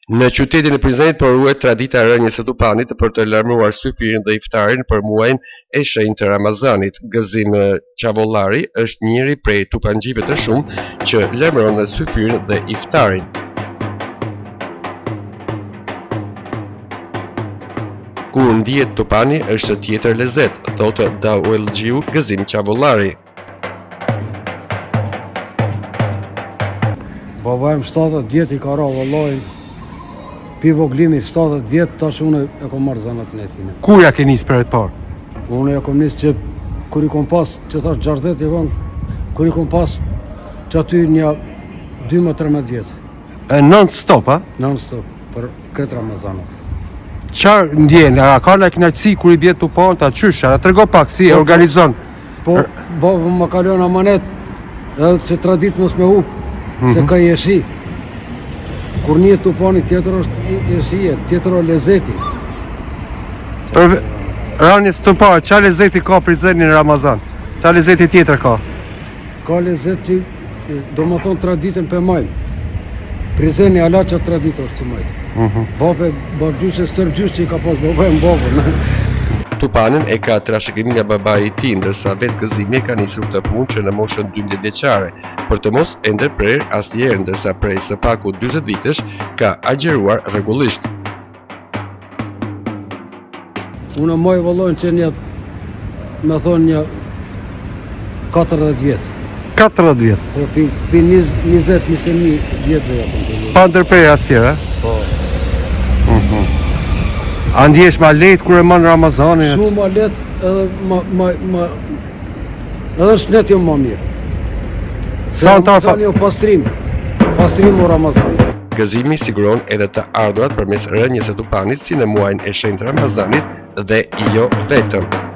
Në qytetin e Prizrenit po ruhet tradita e rënies së tupanit për të lajmëruar syfyrin dhe iftarin për muajin e shenjtë të Ramazanit. Gëzim Çavollari është njëri prej tupanxhive të shumtë që lajmëron syfyrin dhe iftarin. Kur ndihet tupani është tjetër lezet, thotë daullxhiu Gëzim Çavollari. Baba jem 70 vjet i ka ra vëllain, pi voglimi 70 vjet, tash unë e kom marrë zanatin e tina. Kur ja ke nisë për herë të parë? Unë e kom nisë që kur i kom pas, që thash 60 i kom, kur i kom pas që aty një 12-13 vjet. E non stop, a? Non stop, për krejt Ramazanat. Çfarë ndjen? A ka në kënaqësi kur i bie tupanit, a qysh? A trego pak si e po, po. organizon? Po, baba më ka lënë amanet, edhe që traditë mos me hup, mm -hmm. se mhm. ka jeshi. Kur një tupani tjetër është jeshie, tjetër o lezeti. Për rënies së tupanit, ça lezeti ka Prizreni në Ramazan? Ça lezeti tjetër ka? Ka lezet që, do më thonë, traditën pe majmë. Prizreni ala që traditë është të majtë. Mm -hmm. Babe, babgjysh e stërgjysh që i ka pas baba e babën. Tupanin e ka trashëgim nga babai i tij, ndërsa vetë Gëzimi e ka nisur këtë punë që në moshën 12 vjeçare, për të mos e ndërprerë asnjëherë, ndërsa prej së paku 40 vitesh ka agjëruar rregullisht. Unë maj vëllojnë që një, me thonë një 40 vjetë. 40 vjetë? Po, pi, pi 20, 21 vjetë dhe jepën. Pa ndërprerë asnjëherë, Po. Mm -hmm. A ndjehesh ma lehtë kur e man Ramazanin? Shumë ma lehtë edhe ma, ma, ma, Edhe shnet jo ma mirë. Sa në tarfa? Ramazani o pastrim, pastrim o Ramazani. Gëzimi siguron edhe të ardhurat përmes rënies së tupanit si në muajin e shenjtë Ramazanit dhe jo vetëm.